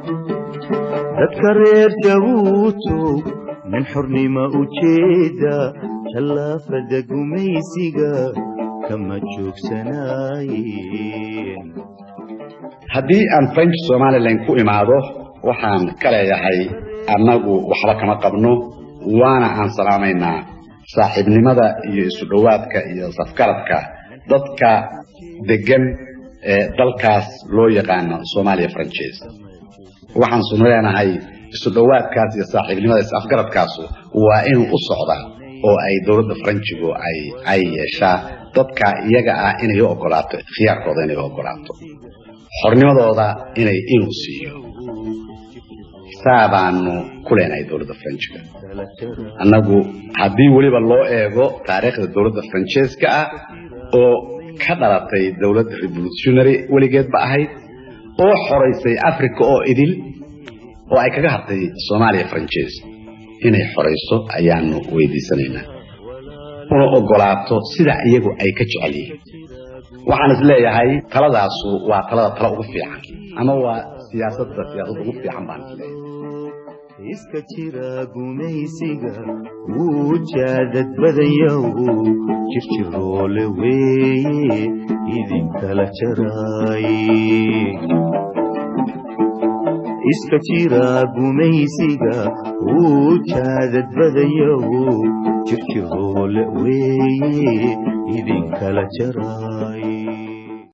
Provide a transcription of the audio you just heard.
Dadka reer Jabuutow, nin xornimo ujeeda tallaafada gumaysiga kama joogsanaayeen. Haddii aan French Somaliland ku imaado, waxaan ka leeyahay annagu waxba kama qabno, waana aan salaamaynaa saaxiibnimada iyo isu dhowaadka iyo safgaradka dadka degan ee dalkaas loo yaqaano Soomaaliya Faranjees. Waxaan sunu leenahay isu dhowaadkaas iyo saaxiibnimada is afgaradkaasu waa inuu u socdaa oo ay dowladda Faranjigu ay yeeshaa dadka iyaga ah inay u ogolaato khiyaarkooda, inay u ogolaato xornimadooda, inay inuu siiyo. Saa baanu ku leenahay dowladda Faranjiga annagu. Haddii weliba loo eego taariikhda dowladda Faranjeeska ah oo ka dhalatay dowladda revolutionary weligeedba ahayd oo xoraysay Africa oo idil oo ay kaga hartay Soomaaliya Faranjees, inay xorayso ayaanu weydiisanaynaa, una ogolaato sida iyagu ay ka jecel yihiin. Waxaan is leeyahay taladaasu waa talada tala ugu fiican, ama waa siyaasadda siyaasad ugu fiican baan is leeyahay. Iska jira gumaysiga wuu jaadad badanyahu, jirjiroole weeye idinkala jaraay. Iska jira gumaysiga wuu jaadad badanyahu, jirjiroole weeye idinkala jaraay.